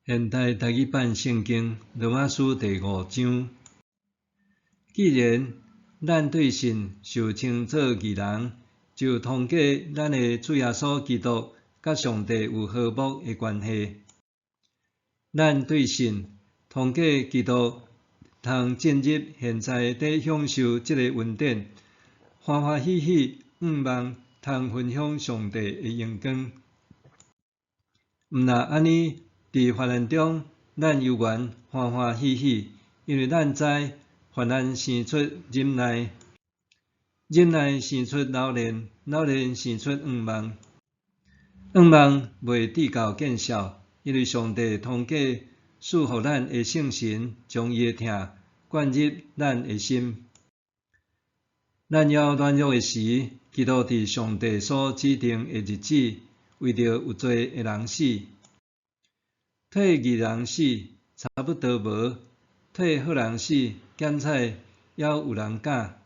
現代台語版聖經羅馬書第五章。既然咱對信受稱做義人，就通過咱的主耶穌基督，佮上帝有和睦的關係。咱對信通過基督，通進入現在佇享受這个恩典，歡歡喜喜，向望通分享上帝的榮光。毋若按呢，佇患難中，咱猶原歡歡喜喜，因為咱知患難生出忍耐，忍耐生出老練，老練生出向望，向望袂致到見笑，因為上帝通過賜予咱的聖神，將伊的疼灌入咱的心。咱猶軟弱的時，基督佇上帝所指定的日子，為著有罪的人死。替義人死，差不多無；替好人死，減彩猶有人敢。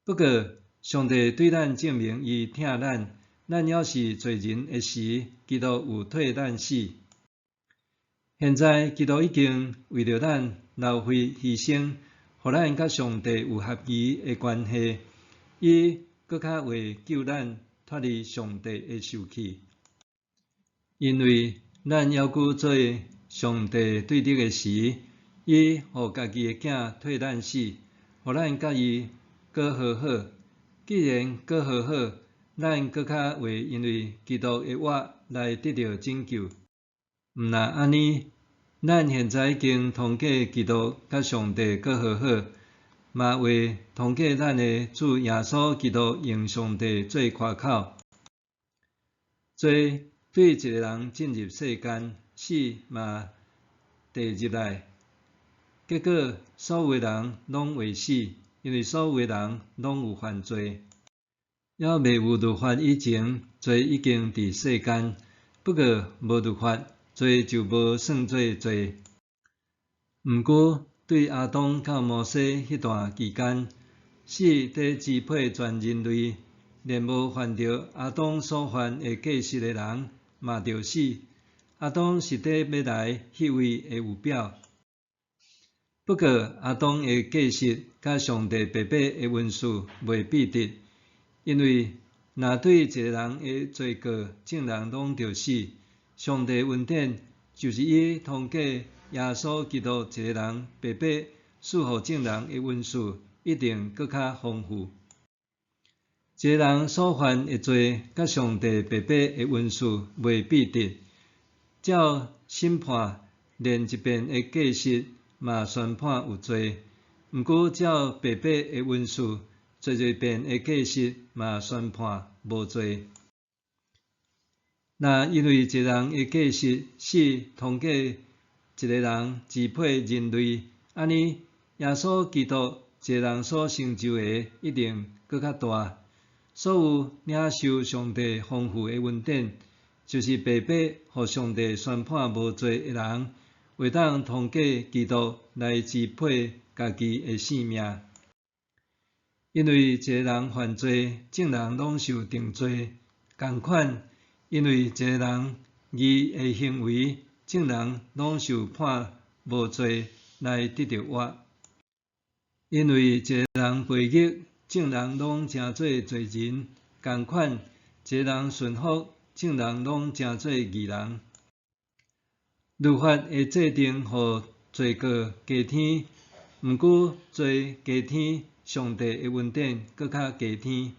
不過，上帝對咱證明伊疼咱，咱猶是罪人的時，基督有替咱死。現在，基督已經為著咱流血犧牲，予咱佮上帝有合宜的關係，伊閣較會救咱脫離上帝的受氣。因為咱猶閣做上帝對敵的時，伊予家己的囝替咱死，予咱佮伊閣和好。既然閣和好，咱閣較會因為基督的活來得著拯救。毋若按呢，咱現在已經通過基督佮上帝閣和好，嘛會通過咱的主耶穌基督用上帝做誇口。罪對一个人進入世間，死嘛遞入來，結果所有的人攏會死，因為所有的人攏有犯罪。猶未有律法以前，罪已經佇世間；不過無律法，罪就無算做罪。毋過對亞當到摩西彼段期間，死佇支配全人類，連無犯著亞當所犯的過失的人，嘛著死。亞當是佇欲來彼位的預表。不過亞當的過失佮上帝白白的恩賜袂比得，因為若對一个人的罪過，眾人攏著死，上帝恩典就是以通過耶穌基督一个人白白賜予眾人的恩賜，一定閣較豐富。一個人所犯的罪，佮上帝白白的恩賜袂比得。照審判，連一遍的過失嘛宣判有罪；毋過照白白的恩賜，濟濟遍的過失嘛宣判無罪。若因為一個人的過失，死通過一個人支配人類，按呢，耶穌基督一個人所成就的一定閣較大。所有領受上帝豐富的恩典，就是白白予上帝宣判無罪的人，會當通過基督來支配家己的性命。因為一個人犯罪，眾人攏受定罪；仝款，因為一個人義的行為，眾人攏受判無罪來得著活。因為一個人悖逆，眾人攏成做罪人；仝款，一個人順服，眾人攏成做義人。律法的制定，予罪過加添，毋過罪加添，上帝的恩典閣較加添。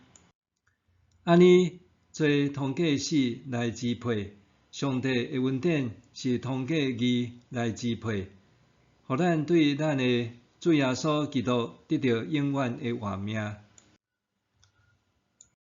按呢，罪通過死來支配，上帝的恩典是通過義來支配，予咱對咱的主耶穌基督得著永遠的活命。